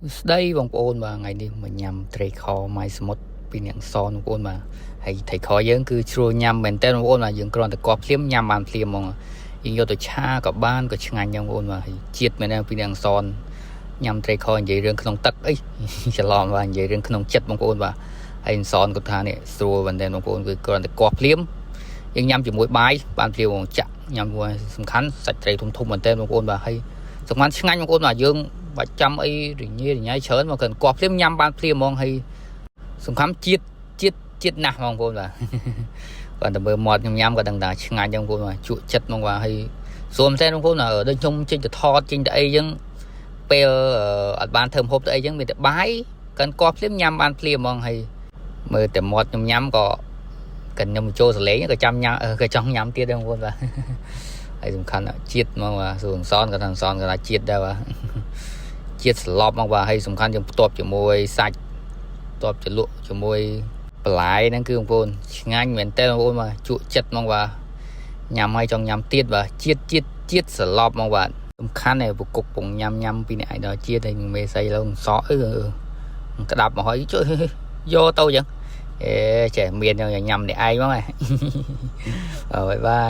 ស្ដីបងប្អូនបាទថ្ងៃនេះមកញ៉ាំត្រីខម៉ៃសមុទ្រពីនាងសនបងប្អូនបាទហើយត្រីខយើងគឺជ្រួលញ៉ាំមែនតើបងប្អូនបាទយើងគ្រាន់តែកោះភ្លាមញ៉ាំបានភ្លាមហ្មងយើងយកទៅឆាក៏បានក៏ឆ្ងាញ់ដែរបងប្អូនបាទហើយជាតិមែនតើពីនាងសនញ៉ាំត្រីខនិយាយរឿងក្នុងទឹកអី ច្រឡំបាទនិយាយរឿងក្នុងចិត្តបងប្អូនបាទហើយសនគាត់ថានេះស្រួលមែនតើបងប្អូនគឺគ្រាន់តែកោះភ្លាមយើងញ៉ាំជាមួយបាយបានភ្លាមហ្មងចាក់ញ៉ាំមួយសំខាន់សាច់ត្រីធំធំមែនតើបងប្អូនបាទហើយសំខាន់ឆ្ងាញ់បងប្អូនបាទយើង បាច់ចាំអីរញ៉េរញ៉ៃច្រើនមកគ្រាន់កោះភ្លាមញ៉ាំបានភ្លាមហ្មងហើយសំខាន់ជាតិជាតិជាតិណាស់ហ្មងបងប្អូនបាទ គាត់តែមើលមាត់ខ្ញុំញ៉ាំក៏ដឹងថាឆ្ងាញ់ចឹងបងប្អូនបាទជក់ចិត្តហ្មងបាទហើយស្រួលមែនទែនបងប្អូនបាទដូចខ្ញុំចេញទៅថតចេញទៅអីចឹងពេលអត់បានធ្វើម្ហូបទៅអីចឹងមានតែបាយកាន់កោះភ្លាមញ៉ាំបានភ្លាមហ្មងហើយមើលតែមាត់ខ្ញុំញ៉ាំក៏កិនខ្ញុំចូលសលេងក៏ចាំញ៉ាំក៏ចង់ញ៉ាំទៀតដែរបងប្អូនបាទ ហើយសំខាន់ជាតិហ្មងបាទសួរសនក៏ថាសនក៏ថាជាតិដែរបាទ ជាតិស្លប់មកបាទហើយសំខាន់យើងផ្ទាប់ជាមួយសាច់ផ្ទាប់ជ្រលក់ជាមួយបន្លែហ្នឹងគឺបងប្អូនឆ្ងាញ់មែនតើបងប្អូនបាទជក់ចិត្តហ្មងបាទញ៉ាំហើយចង់ញ៉ាំទៀតបាទជាតិជាតិជាតិស្លប់ហ្មងបាទសំខាន់ឯប្រគុកពងញ៉ាំញ៉ាំពីអ្នកឯងដល់ជាតិហើយមេសៃឡើងសក់អឺក្តាប់មកហើយជួយយកទៅចឹងអេចេះមានញ៉ាំអ្នកឯងហ្មងហ៎ បាយបាយ។